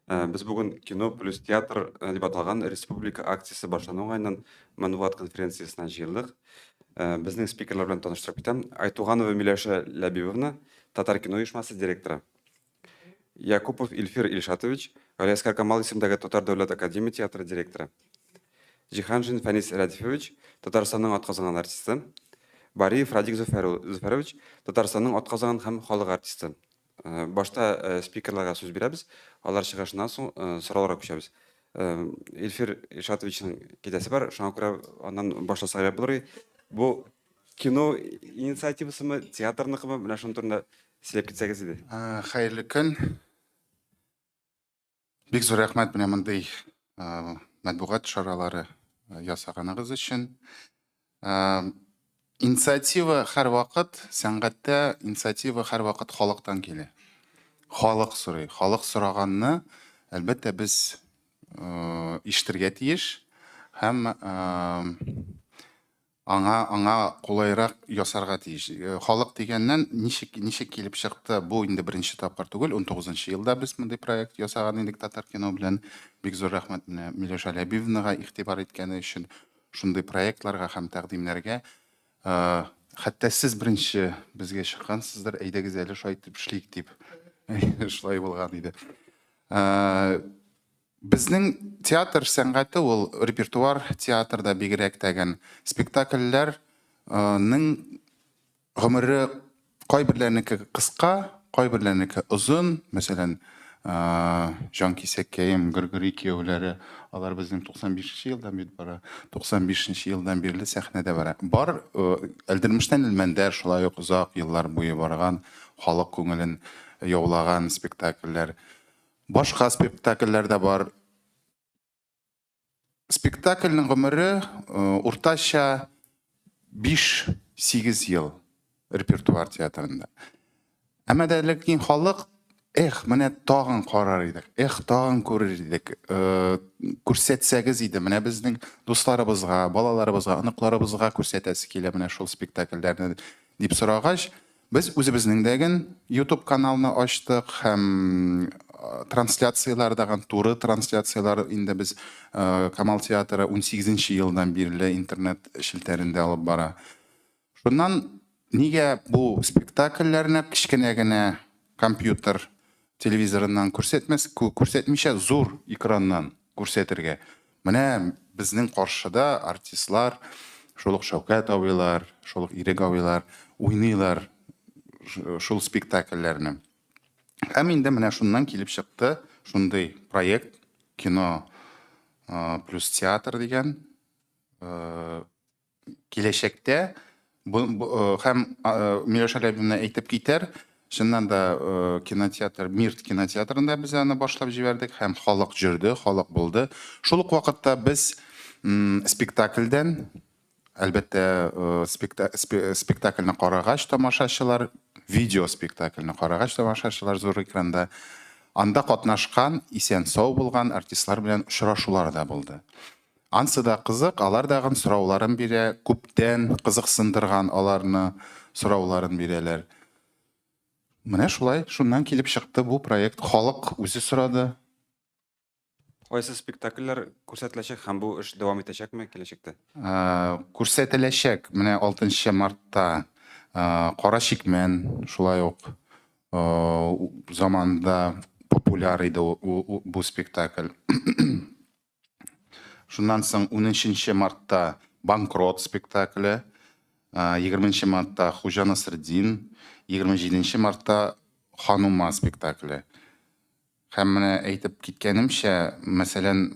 Без бүген Кино плюс театр дип аталган республика акциясе башлану уңаеннан матбугат конференциясенә җыелдык. Безнең спикерлар белән таныштырып китәм. Айтуганова Миләүшә Ләбибовна, Татар кино оешмасы директоры. Якупов Илфир Илшатович, Галиәсгар Камал исемендәге Татар дәүләт академия театры директоры. Җиһаншин Фәнис Рәдифович, Татарстанның атказанган артисты. Бариев Радик Зөфәрович, Татарстанның атказанган һәм халык артисты. Башта спикерларга сүз бирәбез, алар чыгышыннан соң сорауларга күчәбез. Илфир Илшатовичның китәсе бар, шуңа күрә аннан башласак әйбәт булыр. Бу кино инициативасымы, театрныкымы, менә шуның турында сөйләп китсәгез иде. Хәерле көн. Бик зур рәхмәт менә мондый матбугат чаралары ясаганыгыз өчен. Инициатива һәрвакыт, сәнгатьтә инициатива һәрвакыт халыктан килә. Халык сорый. Халык сораганны, әлбәттә, без ишетергә тиеш һәм аңа аңа кулайрак ясарга тиеш. Халык дигәннән, ничек ничек килеп чыкты, бу инде беренче тапкыр түгел, 19 елда без мондый проект ясаган идек Татар кино белән. Бик зур рәхмәт менә Миләүшә Ләбибовнага игътибар иткәне өчен шундый проектларга һәм тәкъдимнәргә. Хәтта сез беренче безгә чыккансыздыр, әйдәгез әле шулай итеп эшлик дип. Шулай булган иде. Безнең театр сәнгате ул репертуар театрда бигрәк тәген спектакльләр ның гомере кайберләренеке кыска, кайберләренеке озын. Мәсәлән, Җанкисәккәем, Гөргөри кияүләре, алар безнең 95 нче елдан бит бара. 95 нче елдан бирле сәхнәдә бара. Бар Әлдермештән Әлмәндәр шулай ук озак еллар буе барган, халык күңелен яулаган спектакльләр. Башка спектакльләр дә бар. Спектакльнең гомере уртача 5-8 ел репертуар театрында. Әмма дә ләкин халык эх, менә тагын карар идек, эх, тагын күрер идек, күрсәтсәгез иде, менә безнең дусларыбызга, балаларыбызга, оныкларыбызга күрсәтәсе килә менә шул спектакльләрне дип сорагач, Без үзебезнең дәген YouTube каналны ачтык һәм трансляцияләр дагын, туры трансляцияләр инде без Камал театры 18 елдан бирле интернет челтәрендә алып бара. Шуннан нигә бу спектакльләрне кечкенә генә компьютер телевизорыннан күрсәтмәс, күрсәтмичә зур экраннан күрсәтергә? Менә безнең каршыда артистлар, шул ук Шәүкәт абыйлар, шул ук Ирек абыйлар уйныйлар шул спектакльләрне. Һәм инде менә шуннан килеп чыкты шундый проект кино плюс театр дигән. Киләчәктә һәм Миләүшә Ләбибовна әйтеп китәр, чыннан да кинотеатр, Мирт кинотеатрында без аны башлап җибәрдек һәм халык җөрде, халык булды. Шул ук вакытта без спектакльдән, әлбәттә, спектакльне карагач тамашачылар, видео спектакльне карагач тамашачылар зур экранда, анда катнашкан, исән-сау булган артистлар белән очрашулар да булды. Ансы да кызык, алар дагын сорауларын бирә, күптән кызыксындырган аларны сорауларын бирәләр. Менә шулай, шуннан килеп чыкты бу проект. Халык үзе сорады. Кайсы спектакльләр күрсәтеләчәк һәм бу эш дәвам итәчәкме киләчәктә? Күрсәтеләчәк. Менә 6 мартта Кара чикмән шулай ук заманында популяр иде бу спектакль. Шуннан соң 13 мартта Банкрот спектакле, 20 мартта Хуҗа Насретдин, 27 мартта Ханума спектакле. Һәм менә әйтеп киткәнемчә, мәсәлән,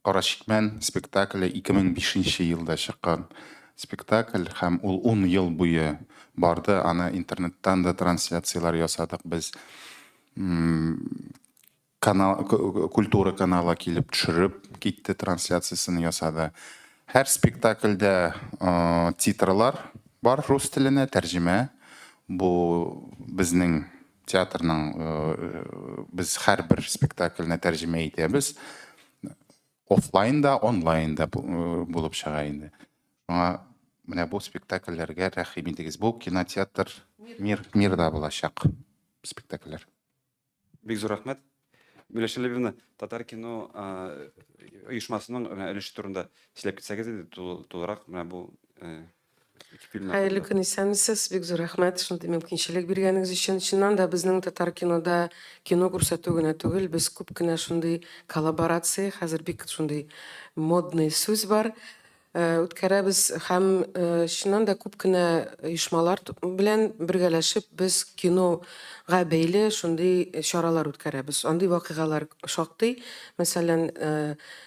Кара чикмән спектакле 2005 елда чыккан спектакль һәм ул 10 ел буе барды. Аны интернеттан да трансляцияләр ясадык без. Канал, культура каналы килеп төшереп китте, трансляциясен ясады. Һәр спектакльдә титрлар бар рус теленә, тәрҗемә. Бу безнең театрның без һәрбер спектакльне тәрҗемә итәбез. Офлайн да, онлайн да булып чыга инде. Шуңа менә бу спектакльләргә рәхим итегез. Бу кинотеатр Мир, Мирда булачак спектакльләр. Бик зур рәхмәт. Миләүшә Лебевна, татар кино оешмасының менә өлеше турында сөйләп китсәгез иде тулырак менә бу ике фильм Хәерле көн, исәнмесез. Бик зур рәхмәт шундый мөмкинчелек биргәнегез өчен. Чыннан да безнең татар кинода кино күрсәтү генә түгел, без күп кенә шундый коллаборация, хәзер бик шундый модный сүз бар, үткәрәбез һәм чыннан да күп кенә оешмалар белән бергәләшеп без кинога бәйле шундый чаралар үткәрәбез. Андый вакыйгалар шактый. Мәсәлән,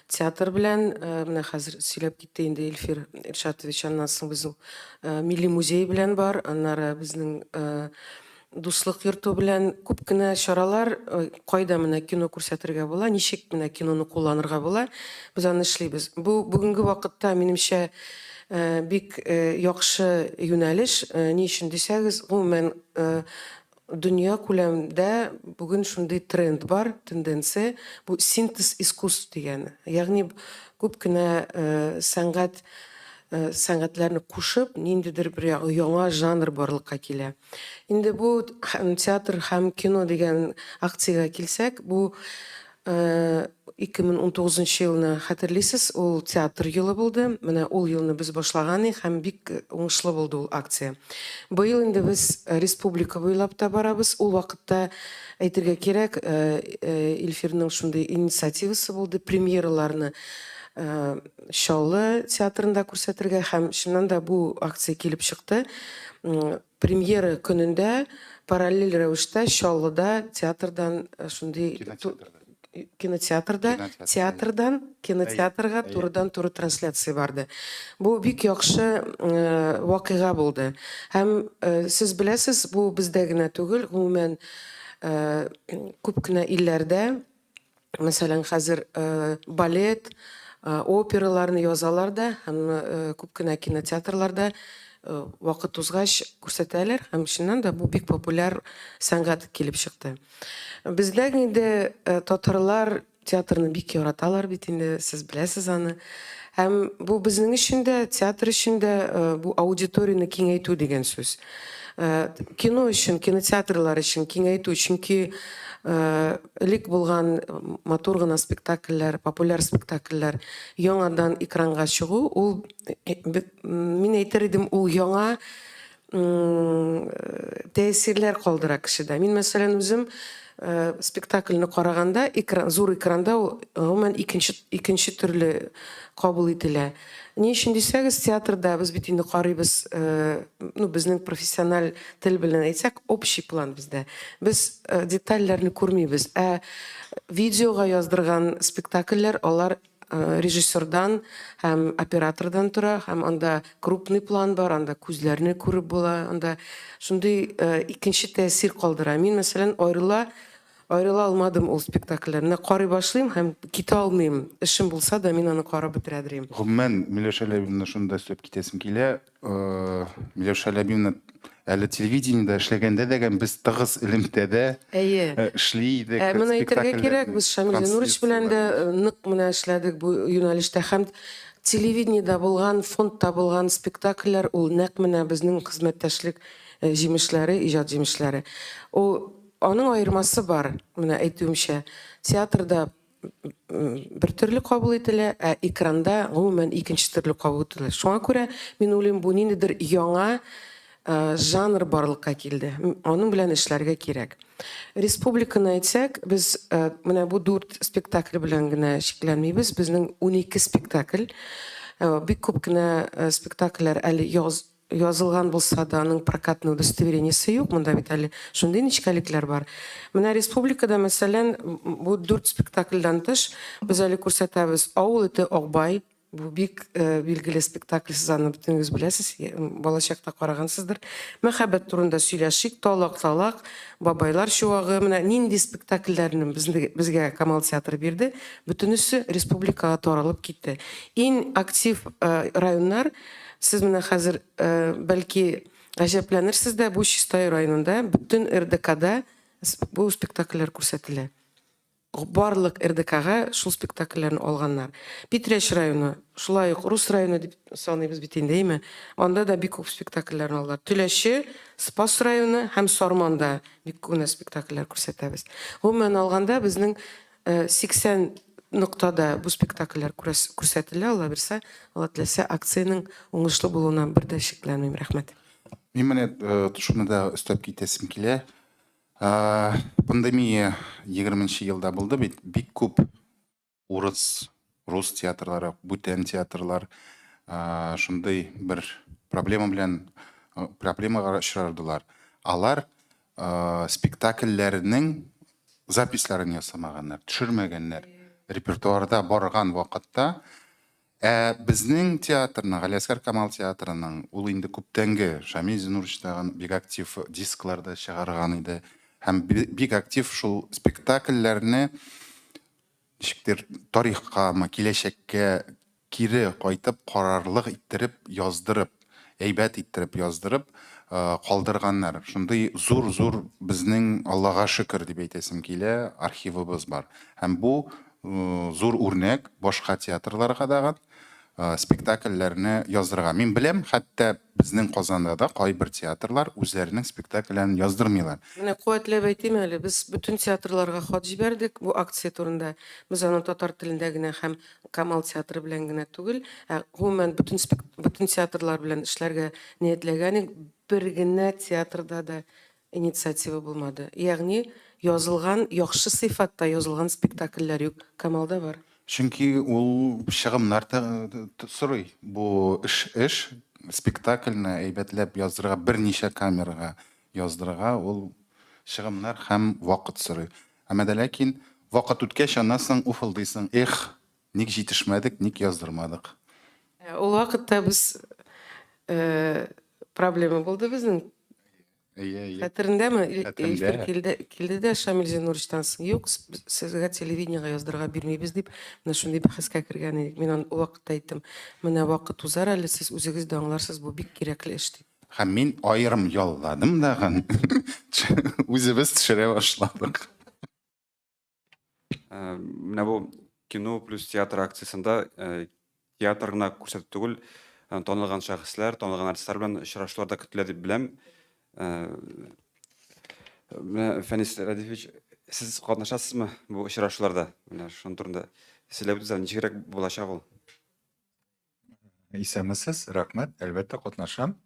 театр белән, менә хәзер сөйләп китте инде Илфир Иршатович, аннан соң безнең Милли музей белән бар, аннары безнең Дуслык йорты белән күп кенә чаралар, кайда менә кино күрсәтергә була, ничек менә киноны кулланырга була, без аны эшлибез. Бу бүгенге вакытта, минемчә, бик яхшы юнәлеш. Ни өчен дисәгез, гомумән, дөнья күләмдә бүген шундый тренд бар, тенденция, бу синтез искусств дигән. Ягъни күп кенә сәнгать сәнгатьләрне кушып, ниндидер бер яңа жанр барлыкка килә. Инде бу театр һәм кино дигән акциягә килсәк, бу 2019 э, елны хәтерлисез, ул театр елы булды. Менә ул елны без башлаган идек һәм бик уңышлы булды ул акция. Быел инде без республика буйлап та барабыз. Ул вакытта әйтергә кирәк, Илфирның шундый инициативасы булды, премьераларны Чаллы театрында күрсәтергә һәм чыннан да бу акция килеп чыкты. Премьера көнендә параллель рәвештә Чаллыда театрдан шундый кинотеатрда театрдан кинотеатрга турыдан-туры трансляция барды. Бу бик яхшы вакыйга булды. Һәм сез беләсез, бу бездә генә түгел, гомумән күп кенә илләрдә. Мәсәлән, хәзер балет, операларны язалар да һәм күп кенә кинотеатрларда вакыт узгач күрсәтәләр һәм чыннан да бу бик популяр сәнгать килеп чыкты. Бездә инде татарлар театрны бик яраталар бит инде, сез беләсез аны. Һәм бу безнең өчен дә, театр өчен дә бу аудиторияне киңәйтү дигән сүз. Кино өчен, кинотеатрлар өчен киңәйтү, чөнки элек булган матур гына спектакльләр, популяр спектакльләр яңадан экранга чыгу, ул, мин әйтер идем, ул яңа тәэсирләр калдыра кешедә. Мин, мәсәлән, үзем спектакльне караганда, экран, зур экранда ул гомумән икенче, икенче төрле кабул ителә. Ни өчен дисәгез, театрда без бит инде карыйбыз, ну, безнең профессиональ тел белән әйтсәк, общий план бездә. Без детальләрне күрмибез. Ә видеога яздырган спектакльләр, алар режиссердан һәм оператордан тора, һәм анда крупный план бар, анда күзләрне күреп була, анда шундый икенче тәэсир калдыра. Мин, мәсәлән, аерыла аерыла алмадым ул спектакльләрне. Карый башлыйм һәм китә алмыйм. Эшем булса да, мин аны карап бетерәдер идем. Гомумән, Миләүшә Ләбибовна, шуны да өстәп китәсем килә. Миләүшә Ләбибовна әле телевидениедә эшләгәндә дә без тыгыз элемтәдә Әйе. Эшли идек. Ә, моны әйтергә кирәк, без Шамил Зинурович белән дә нык менә эшләдек бу юнәлештә һәм телевидениедә булган, фондта булган спектакльләр ул нәкъ менә безнең хезмәттәшлек җимешләре, иҗат җимешләре. Ул аның аермасы бар, менә әйтүемчә, театрда бер төрле кабул ителә, ә экранда гомумән икенче төрле кабул ителә. Шуңа күрә мин уйлыйм, бу ниндидер яңа жанр барлыкка килде. Аның белән эшләргә кирәк. Республиканы әйтсәк, без менә бу дүрт спектакль белән генә чикләнмибез. Безнең 12 спектакль. Бик күп кенә спектакльләр әле яз Язылган булса да, аның прокатный удостоверениесе юк, монда бит әле шундый нечкәлекләр бар. Менә республикада, мәсәлән, бу дүрт спектакльдән тыш, без әле күрсәтәбез Авыл эте Акбай, бу бик билгеле спектакль, сез аны бөтенегез беләсез, балачакта карагансыздыр. Мәхәббәт турында сөйләшик, Талак-талак, Бабайлар чуагы, менә нинди спектакльләрне безгә Камал театры бирде, бөтенесе республикага таралып китте. Иң актив районнар. Сез менә хәзер, бәлки, гаҗәпләнерсез дә, бу Чистай районында бөтен РДКда бу спектакльләр күрсәтелә. Барлык РДКга шул спектакльләрне алганнар. Питрәч районы, шулай ук рус районы дип саныйбыз бит инде, әйме? Анда да бик күп спектакльләрне алдылар. Теләче, Спас районы һәм Сарманда бик күп менә спектакльләр күрсәтәбез. Гомумән алганда, безнең. 80 ноктада бу спектакльләр күрсәтелә, Алла бирсә, Алла теләсә, акциянең уңышлы булуына бер дә шикләнмим. Рәхмәт. Мин менә шуны да өстәп китәсем килә. Пандемия 20 елда булды бит, бик күп урыс, рус театрлары, бүтән театрлар шундый бер проблема белән проблемага очрадылар. Алар спектакльләренең записьләрен ясамаганнар, төшермәгәннәр. Репертуарда барган вакытта Ә безнең театрның, Галиәсгар Камал театрының, ул инде күптәнге, Шамил Зинурович тагын бик актив дисклар да чыгарган иде. Һәм бик актив шул спектакльләрне ничектер тарихкамы, киләчәккә кире кайтып карарлык иттереп яздырып, әйбәт иттереп яздырып калдырганнар. Шундый зур-зур безнең, Аллага шөкер дип әйтәсем килә, архивыбыз бар. Һәм бу зур үрнәк башка театрларга дагы спектакльләрне яздырырга. Мин беләм, хәтта безнең Казанда да кайбер театрлар үзләренең спектакльләрен яздырмыйлар. Менә куәтләп әйтим әле, без бөтен театрларга хат җибәрдек бу акция турында. Без аны татар телендә генә һәм Камал театры белән генә түгел, ә гомумән бөтен бөтен театрлар белән эшләргә ниятләгән идек. Бер генә театрда да инициатива булмады. Ягъни язылган, яхшы сыйфатта язылган спектакльләр юк. Камалда бар. Чөнки ул чыгымнар сорый. Бу эш эш, спектакльне әйбәтләп яздырырга, берничә камерага яздырырга ул чыгымнар һәм вакыт сорый. Әмма дә ләкин вакыт үткәч, аннан соң уфылдыйсың, эх, ник җитешмәдек, ник яздырмадык. Ул вакытта без проблема булды безнең. Әйе, әйе. Хәтерендәме? Хәтеремдә. Илфир килде, килде дә Шамил Зиннуровичтан соң, юк, сезгә телевидениегә яздырырга бирмибез дип, менә шундый бәхәскә кергән идек. Мин аны ул вакытта әйттем, менә вакыт узар әле, сез үзегез дә аңларсыз, бу бик кирәкле эш дип. Һәм мин аерым ялладым дагын, үзебез төшерә башладык. Менә бу кино плюс театр акциясендә театр гына күрсәтү түгел, танылган шәхесләр, танылган артистлар белән очрашулар да көтелә дип беләм. Менә Фәнис Рәдифович, сез катнашасызмы бу очрашуларда? Менә шуның турында сөйләп үтсәгез, ничегрәк булачак ул? Исәнмесез, рәхмәт. Әлбәттә, катнашам.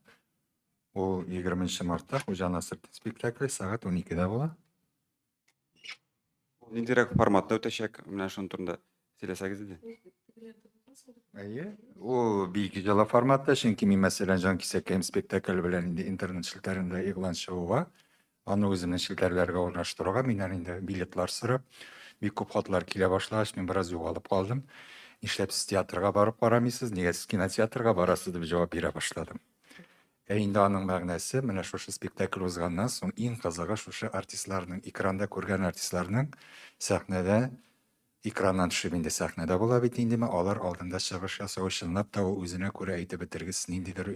Ул 20 мартта Хуҗа Насретдин спектакле сәгать 12-дә була. Ниндирәк форматта үтәчәк? Менә шуның турында сөйләсәгез иде. Әйе, ул бик җылы форматта, чөнки мин, мәсәлән, Җан кисәкәем спектакле белән инде интернет челтәрендә игълан чыгуга, аны үземнең челтәрләргә урнаштыруга миннән инде билетлар сорап, бик күп хатлар килә башлагач, мин бераз югалып калдым. Нишләп сез театрга барып карамыйсыз, нигә сез кинотеатрга барасыз дип җавап бирә башладым. Ә инде аның мәгънәсе менә шушы спектакль узганнан соң иң кызыгы шушы артистларның, экранда күргән артистларның сәхнәдә экраннан төшеп инде сәхнәдә була бит индеме, алар алдында чыгыш ясау чынлап та ул үзенә күрә әйтеп бетергесез ниндидер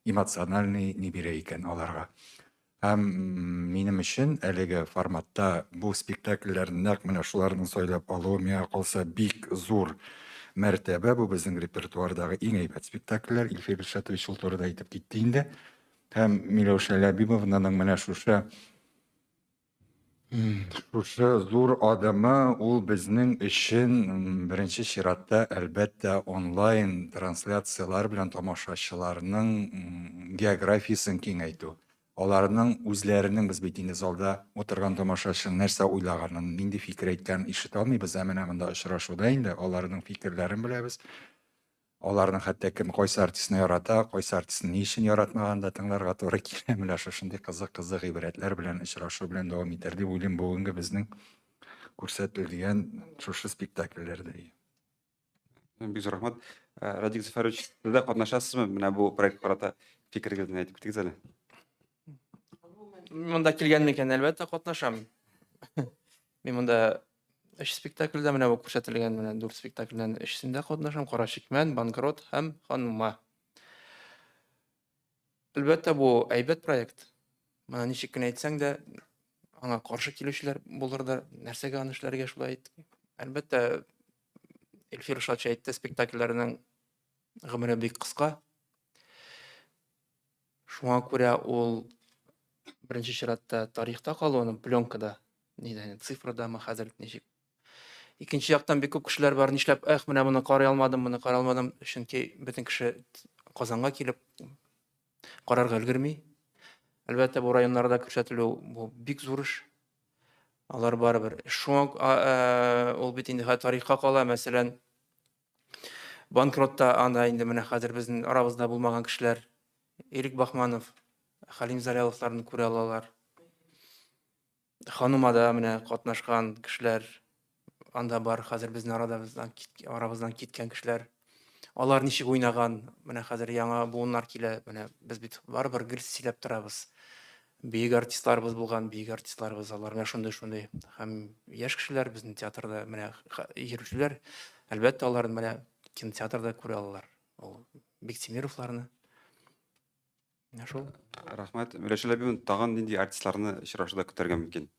эмоциональный ни бирә икән аларга. Һәм минем өчен әлеге форматта бу спектакльләрне нәкъ менә шуларны сайлап алуы миңа калса бик зур мәртәбә. Бу безнең репертуардагы иң әйбәт спектакльләр. Илфир Илшатович шул турыда әйтеп китте инде. Һәм Миләүшә Ләбибовнаның менә шушы Шушы зур адымы ул безнең өчен беренче чиратта, әлбәттә, онлайн трансляцияләр белән тамашачыларның географиясен киңәйтү. Аларның үзләренең без бит инде залда утырган тамашачының нәрсә уйлаганын, нинди фикер әйткәнен ишетә алмыйбыз, ә менә монда очрашуда инде аларның фикерләрен беләбез. Аларның хәтта кем кайсы артистны ярата, кайсы артистны ни өчен яратмаганын да тыңларга туры килә. Менә шушындый кызык-кызык гыйбрәтләр белән очрашу белән дәвам итәр дип уйлыйм бүгенге безнең күрсәтелгән шушы спектакльләрдә. Бик зур рәхмәт. Радик Зөфәрович, сез дә катнашасызмы? Менә бу проектка карата фикерегезне әйтеп китегез әле. Монда килгән микән, әлбәттә, катнашам. Мин монда өч спектакльдә менә бу күрсәтелгән менә дүрт спектакльдән өчесендә катнашам. Кара чикмән, Банкрот һәм Ханума. Әлбәттә, бу әйбәт проект. Моны ничек кенә әйтсәң дә, аңа каршы килүчеләр булыр да, нәрсәгә аны эшләргә шулай әйт. Әлбәттә, Эльфир Шатчы әйтте, спектакльләрнең гомере бик кыска. Шуңа күрә ул беренче чиратта тарихта калу, аның пленкада, нидә, цифрадамы хәзер ничек. Икенче яктан бик күп кешеләр бар, нишләп, эх, менә моны карый алмадым, моны карый алмадым, чөнки бөтен кеше Казанга килеп карарга өлгерми. Әлбәттә, бу районнарда күрсәтелү бу бик зур эш. Алар барыбер. Шуңа ул бит инде тарихка кала, мәсәлән, банкротта анда инде менә хәзер безнең арабызда булмаган кешеләр Ирек Бахманов, Хәлим Заряловларны күрә алалар. Ханумада менә катнашкан кешеләр анда бар, хәзер безнең арабыздан, арабыздан киткән кешеләр. Алар ничек уйнаган, менә хәзер яңа буыннар килә, менә без бит барыбер гел сөйләп торабыз. Бөек артистларыбыз булган, бөек артистларыбыз, алар менә шундый-шундый. Һәм яшь кешеләр безнең театрда менә йөрүчеләр, әлбәттә, аларны менә кинотеатрда күрә алалар. Ул Биктимировларны. Менә шул. Рәхмәт. Миләүшә Ләбибовна, тагын нинди артистларны очрашуда көтәргә мөмкин?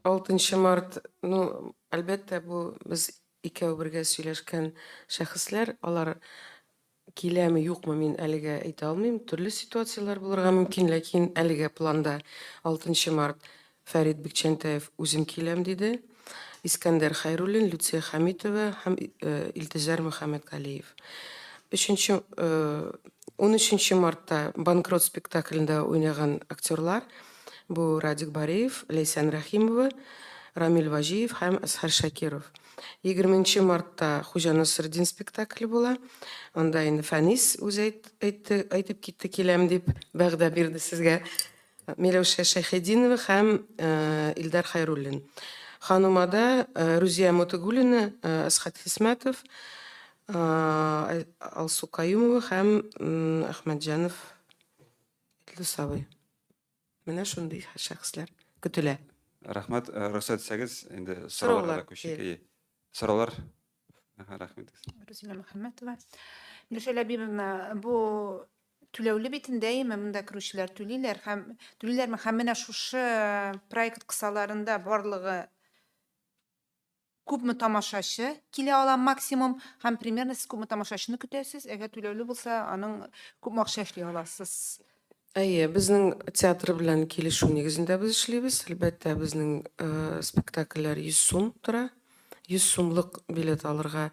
6 март, ну, әлбәттә, бу без икәү бергә сөйләшкән шәхесләр, алар киләме, юкмы, мин әлегә әйтә алмыйм. Төрле ситуацияләр булырга мөмкин, ләкин әлегә планда 6 март Фәрит Бикчәнтәев үзем киләм диде. Искәндәр Хәйруллин, Люция Хәмитова һәм э, Илтизәр Мөхәммәтгалиев. Өченче, 13 э, мартта Банкрот спектаклендә уйнаган актерлар бу Радик Бариев, Ләйсән Рәхимова, Рамил Ваҗиев һәм Әсхәр Шакиров. 20 мартта Хуҗа Насретдин спектакле була. Анда инде Фәнис үзе әйтте, әйтеп китте киләм дип, вәгъдә бирде сезгә. Миләүшә Шәйхетдинова һәм Илдар Хайруллин. Ханумада Рүзия Мотыгуллина, Әсхәт Хисмәтов, Алсу Каюмова һәм Әхмәтҗанов Илдус абый. Менә шундый шәхесләр көтелә. Рәхмәт. Рөхсәт итсәгез, инде сорауларга да күчик. Сораулар? Рәхмәт. Рузилә Мөхәммәтова. Миләүшә Ләбибовна, бу түләүле бит инде, әйеме? Монда керүчеләр түлиләр һәм түлиләрме? Һәм менә шушы проект кысаларында барлыгы күпме тамашачы килә ала максимум һәм примерно сез күпме тамашачыны көтәсез? Әгәр түләүле булса, аның күпме акча эшли аласыз? Әйе, безнең театр белән килешү нигезендә без эшлибез. Әлбәттә, безнең э, спектакльләр 100 сум тора. 100 сумлык билет алырга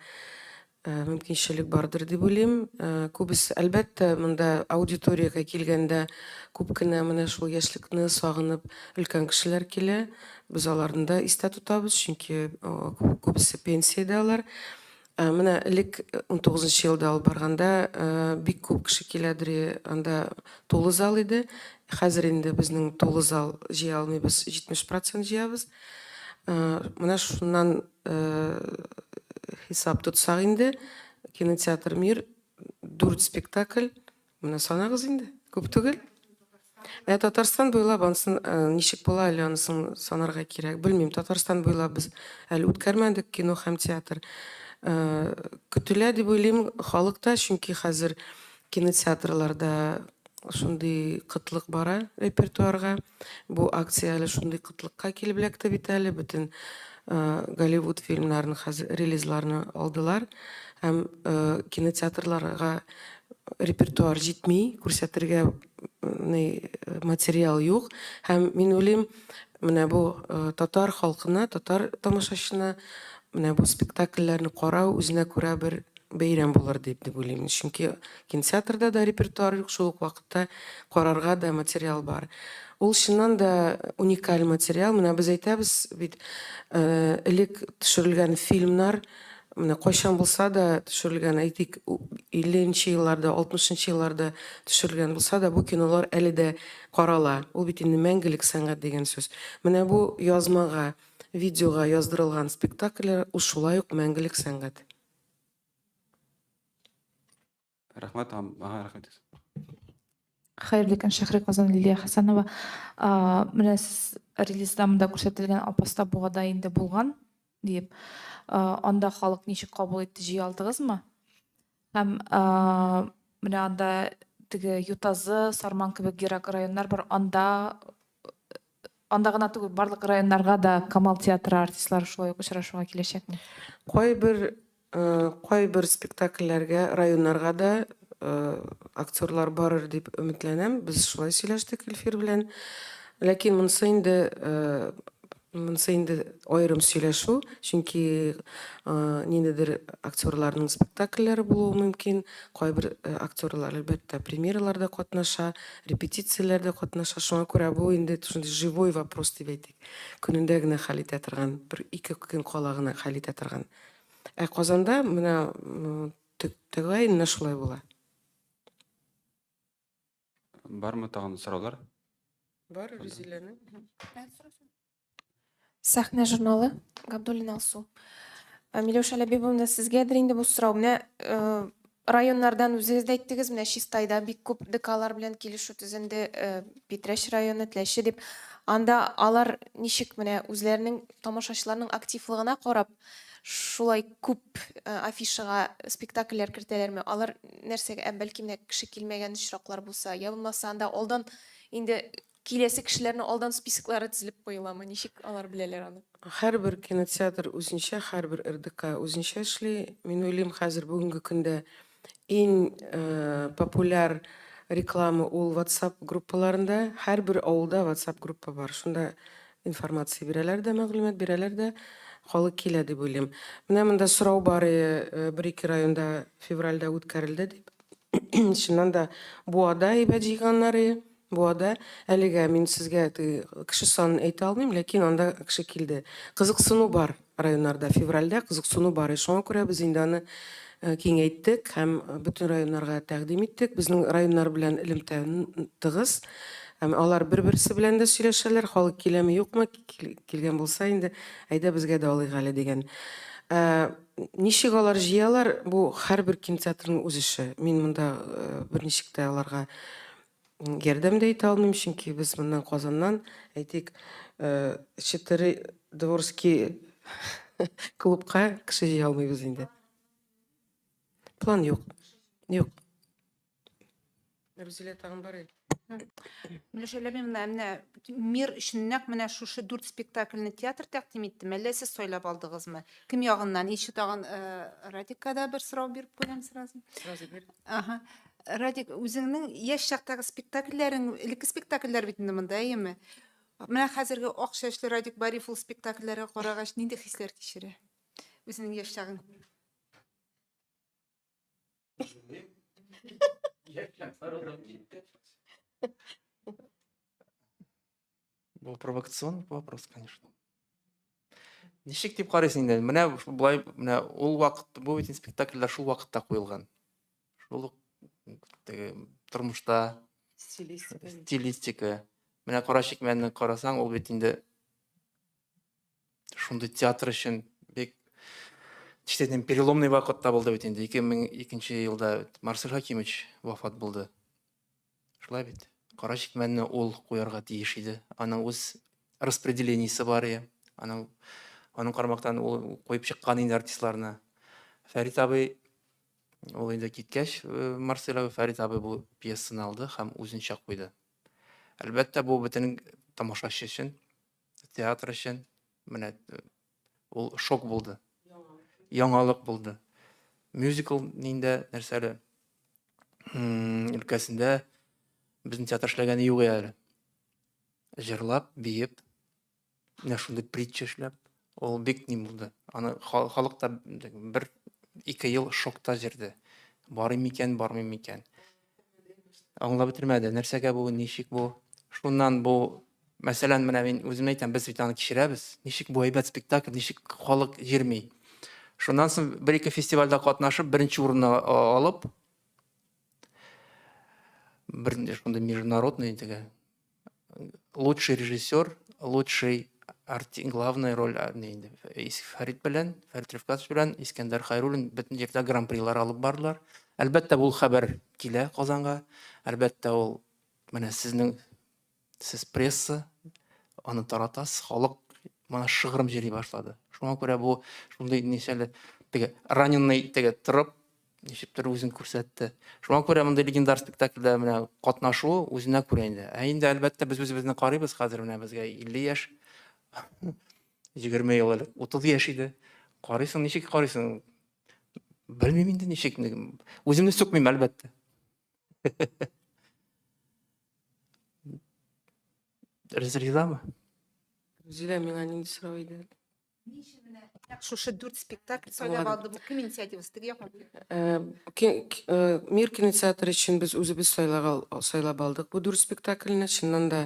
э, мөмкинчелек бардыр дип уйлыйм. Э, күбесе, әлбәттә, монда аудиториягә килгәндә күп кенә менә шул яшьлекне сагынып өлкән кешеләр килә. Без аларны да истә тотабыз, чөнки күбесе пенсиядә алар. Ә менә элек 19 елда алып барганда бик күп кеше киләдер, анда тулы зал иде. Хәзер инде безнең тулы зал җыя алмыйбыз, 70% җыябыз. Менә шуннан хисап тотсак инде, кинотеатр Мир дүрт спектакль. Менә санагыз инде, күп түгел. Ә Татарстан буйлап ансын э, ничек була әле анысын санарга кирәк. Белмим, Татарстан буйлап без әле үткәрмәдек кино һәм театр. Э, көтелә дип уйлыйм халыкта, чөнки хәзер кинотеатрларда шундый кытлык бара репертуарга. Бу акция әле шундый кытлыкка килеп эләкте бит әле. Бөтен э, Голливуд фильмнарын хәзер релизларны алдылар һәм кинотеатрларга репертуар җитми, күрсәтергә материал юк. Һәм мин уйлыйм, менә бу э, татар халкына, татар тамашачына менә бу спектакльләрне карау үзенә күрә бер бәйрәм булыр дип дип уйлыйм. Чөнки кинотеатрда да репертуар юк, шул ук вакытта карарга да материал бар. Ул чыннан да уникаль материал. Менә без әйтәбез бит, э, элек төшерелгән фильмнар Менә кайчан булса да төшерелгән, әйтик, 50 нче елларда, 60 нчы елларда төшерелгән булса да, бу кинолар әле дә карала. Ул бит инде мәңгелек сәнгать дигән сүз. Менә бу язмага, видеога яздырылган спектакльләр ул шулай ук мәңгелек сәнгать. Рәхмәт, ага, рәхмәт. Хәерле көн, Шәһри Казан Лилия Хәсәнова. Менә сез релизда монда күрсәтелгән Апаста Буада инде булган диеп. Анда халык ничек кабул итте, җыя алдыгызмы? Һәм менә анда теге Ютазы, Сарман кебек ерак районнар бар. Анда анда гына түгел, барлык районнарга да Камал театры артистлары шулай ук очрашуга киләчәкме? Кайбер Кайбер спектакльләргә районнарга да актерлар барыр дип өметләнәм. Без шулай сөйләштек Илфир белән. Ләкин монысы инде Монысы инде аерым сөйләшү, чөнки ниндидер актерларның спектакльләре булуы мөмкин. Кайбер актерлар, әлбәттә, премьераларда катнаша, репетицияләрдә катнаша. Шуңа күрә бу инде шундый живой вопрос дип әйтик. Көнендә генә хәл итә торган, бер-ике көн кала гына хәл итә торган. Ә Казанда менә тәгаен менә шулай була. Бармы тагын сораулар? Бар, Рүзиләнең. Сәхнә журналы, Габдуллина Алсу. Э, Миләүшә Ләбибовна, сезгәдер инде бу сорау. Менә э, районнардан үзегез дә әйттегез, менә Чистайда бик күп ДКлар белән килешү төзенде, э, Питрәч районы, Теләче дип. Анда алар ничек менә үзләренең тамашачыларның активлыгына карап, шулай күп э, афишага спектакльләр кертәләрме? Алар нәрсәгә, ә бәлки менә кеше килмәгән очраклар булса, я булмаса анда алдан инде киләсе кешеләрне алдан списоклары тезелеп куеламы? Ничек алар беләләр аны? Һәрбер кинотеатр үзенчә, һәрбер РДК үзенчә эшли. Мин уйлыйм, хәзер бүгенге көндә иң э, популяр реклама ул WhatsApp группаларында. Һәрбер авылда WhatsApp группа бар. Шунда информация бирәләр дә, мәгълүмат бирәләр дә, халык килә дип уйлыйм. Менә монда сорау бар, э, бер-ике районда февральдә үткәрелде дип. Чыннан да Буада әйбәт җыйганнар и. Буада әлегә мин сезгә кеше санын әйтә алмыйм, ләкин анда кеше килде. Кызыксыну бар районнарда, февральдә кызыксыну бар. И шуңа күрә без инде аны э, киңәйттек һәм э, бөтен районнарга тәкъдим иттек. Безнең районнар белән элемтә тыгыз. Һәм алар бер-берсе белән дә сөйләшәләр, халык киләме, юкмы, килгән булса инде, әйдә безгә дә алыйк әле дигән. Э, ничек алар җыялар, бу һәрбер кинотеатрның үз эше. Мин монда берничек тә аларга ярдәм дә итә алмыйм, чөнки без моннан Казаннан, әйтик, э, четыре дворский клубка кеше җыя алмыйбыз инде. План юк. Юк. Рузилә тагын бар әле. Миләүшә Ләбимовна, менә Мир өчен нәкъ менә шушы дүрт спектакльне театр тәкъдим иттеме, әллә сез сайлап алдыгызмы? Кем ягыннан? Еще тагын э, Радикка да бер сорау биреп куям сразу. Сразу бир. Ага. Радик, үзеңнең яшь чактагы спектакльләрең, элекке спектакльләр бит инде монда, әйеме? Менә хәзерге ак чәчле Радик Бариев ул спектакльләргә карагач нинди хисләр кичерә? Үзенең яшь чагын. Бу провокационный вопрос, конечно. Ничек дип карыйсың инде? Менә болай, менә ул вакыт, бу бит спектакльләр шул вакытта куелган. Шул ук теге тормышта стилистика. Стилистика. Менә Кара чикмәнне карасаң, ул бит инде шундый театр өчен бик ничек переломный вакытта булды бит инде. 2002 елда Марсель Хакимович вафат булды. Шулай бит. Кара чикмәнне ул куярга тиеш иде. Аның үз распределениесе бар иде. Аның аның кармактан ул куеп чыккан инде артистларны. Фәрит абый ул инде киткәч, э, Марсель абый Фәрит абый бу пьесаны алды һәм үзенчә куйды. Әлбәттә, бу бөтен тамашачы өчен, театр өчен менә э, ул шок булды. Яңалык булды. Мюзикл ниндә нәрсәле өлкәсендә безнең театр эшләгәне юк әле. Җырлап, биеп, менә шундый притча эшләп, ул бик ни булды. Аны халык та бер ике ел шокта җирде. Барыйм микән, бармыйм микән? Аңлап бетермәде, нәрсәгә бу, ничек бу. Шуннан бу, мәсәлән, менә мин үзем әйтәм, без бит аны кичерәбез. Ничек бу әйбәт спектакль, ничек халык җирми. Шуннан соң бер-ике фестивальдә катнашып, беренче урынны алып, бер шундый международный теге лучший режиссер, лучший арти, главная роль инде Фәрит белән, Фәрит Рифкатович белән Искәндәр Хайруллин бөтен җирдә гран-прилар алып бардылар. Әлбәттә, бу хәбәр килә Казанга. Әлбәттә, ул менә сезнең сез пресса аны таратасыз, халык моны шыгрым җыри башлады. Шуңа күрә бу шундый ничәле теге раненый теге торып ничектер үзен күрсәтте. Шуңа күрә мондый легендар спектакльдә менә катнашу үзенә күрә инде. Ә инде әлбәттә без үзебезне карыйбыз хәзер менә безгә 50 яшь, 20 ел элек 30 яшь иде. Карыйсың, ничек карыйсың? Белмим инде ничек. Үземне сүкмим әлбәттә. Ризамы? Зилә, миңа нинди сорау иде? Ни өчен менә нәкъ шушы дүрт спектакль сайлап алды? Бу кем инициативасы? Теге якмы? Мир кинотеатры өчен без үзебез сайлап алдык бу дүрт спектакльне. Чыннан да,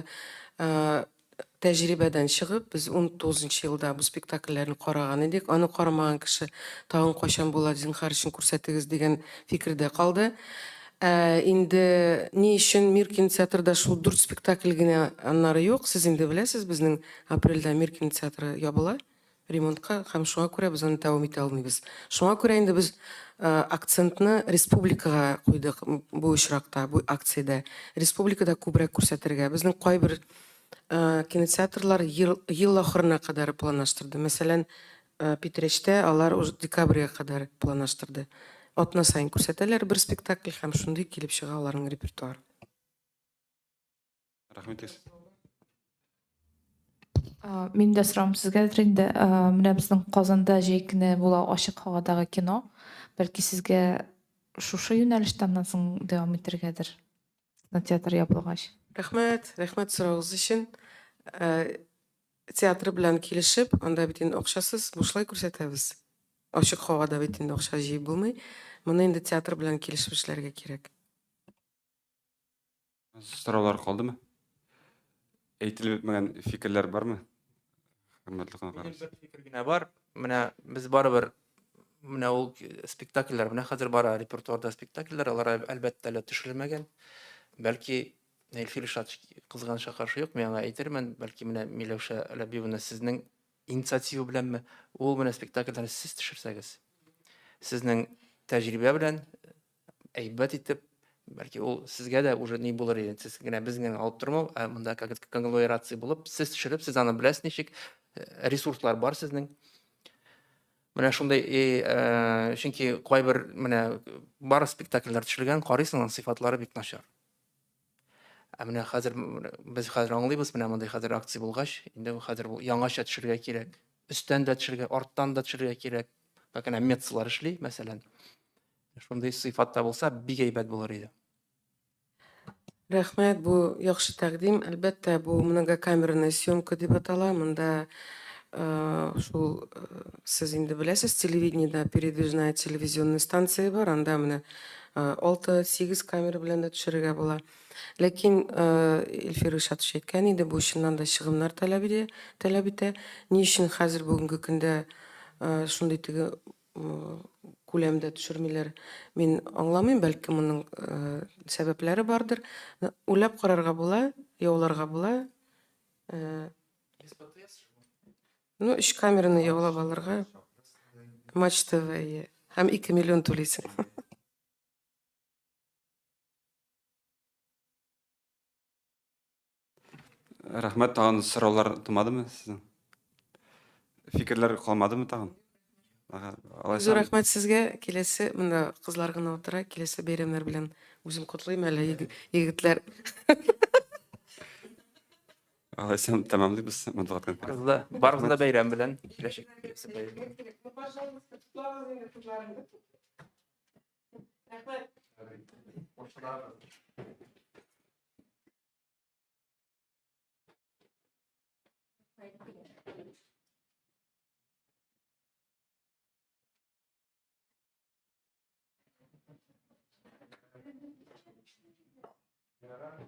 тәҗрибәдән чыгып, без 19 елда бу спектакльләрне караган идек. Аны карамаган кеше тагын кайчан була, зинһар өчен күрсәтегез дигән фикердә калды. Ә инде ни өчен Мир кинотеатрда шул дүрт спектакль генә, аннары юк, сез инде беләсез, безнең апрельдә Мир кинотеатры ябыла ремонтка, һәм шуңа күрә без аны дәвам итә алмыйбыз. Шуңа күрә инде без акцентны республикага куйдык бу очракта, бу акциядә. Республикада күбрәк күрсәтергә. Безнең кайбер кинотеатрлар ел ахырына кадәр планлаштырды. Мәсәлән, Питрәчтә алар уже декабрьгә кадәр планлаштырды. Атна саен күрсәтәләр бер спектакль һәм шундый килеп чыга аларның репертуары. Рәхмәт. Минем дә соравым сезгәдер инде. Менә безнең Казанда җәй көне була ачык һавадагы кино. Бәлки сезгә шушы юнәлештә аннан соң дәвам итәргәдер? Театр ябылгач. Рәхмәт, рәхмәт соравыгыз өчен. Театр белән килешеп, анда бит инде акчасыз, бушлай күрсәтәбез. Ачык һавада бит инде акча җыеп булмый. Моны инде театр белән килешеп эшләргә кирәк. Сораулар калдымы? Әйтелеп бетмәгән фикерләр бармы? Хөрмәтле кунакларыбыз. Минем бер фикер генә бар. Менә без барыбер менә ул спектакльләр, менә хәзер бара репертуарда спектакльләр, алар әлбәттә әле төшерелмәгән. Бәлки Әлфир Илшатович кызганычка каршы юк, мин аңа әйтермен, бәлки менә Миләүшә Ләбибовна сезнең инициатива беләнме, ул менә спектакльләрне сез төшерсәгез, сезнең тәҗрибә белән әйбәт итеп, бәлки ул сезгә дә уже ни булыр иде, сез генә без генә алып тормау, ә монда как конгломерация булып, сез төшереп, сез аны беләсез ничек, ресурслар бар сезнең. Менә шундый, чөнки кайбер менә бар спектакльләр төшерелгән, карыйсың, аның сыйфатлары бик начар. Ә менә хәзер без хәзер аңлыйбыз, менә мондый хәзер акция булгач, инде хәзер бу яңача төшерергә кирәк. Өстән дә төшерергә, арттан да төшерергә кирәк. Как әнә Мецлар эшли, мәсәлән. Шундый сыйфатта булса, бик әйбәт булыр иде. Рәхмәт, бу яхшы тәкъдим. Әлбәттә, бу многокамерная съемка дип атала. Монда шул сез инде беләсез, телевидениедә передвижная телевизионная станция бар. Анда менә 6-8 камера белән дә төшерергә була. Ләкин Илфир Ришатович әйткән иде, бу чыннан да чыгымнар таләп итә, таләп итә. Ни өчен хәзер бүгенге көндә шундый теге күләмдә төшермиләр, мин аңламыйм, бәлки моның сәбәпләре бардыр. Уйлап карарга була, яуларга була. Ну, өч камераны яулап алырга. Матч ТВ, һәм 2 миллион түлисең. Рәхмәт, тагын сораулар тумадымы сезнең? Фикерләр калмадымы тагын? Алайса. Зур рәхмәт сезгә. Киләсе, монда кызлар гына утыра, киләсе бәйрәмнәр белән үзем котлыйм әле, егетләр. Алайса тәмамлыйбыз матбугат конференциясен. Барыгызны да, барыгызны да бәйрәм белән. Киләчәк киләсе бәйрәм белән. Пожалуйста, котлагыз инде кызларны. Рәхмәт. Ярар.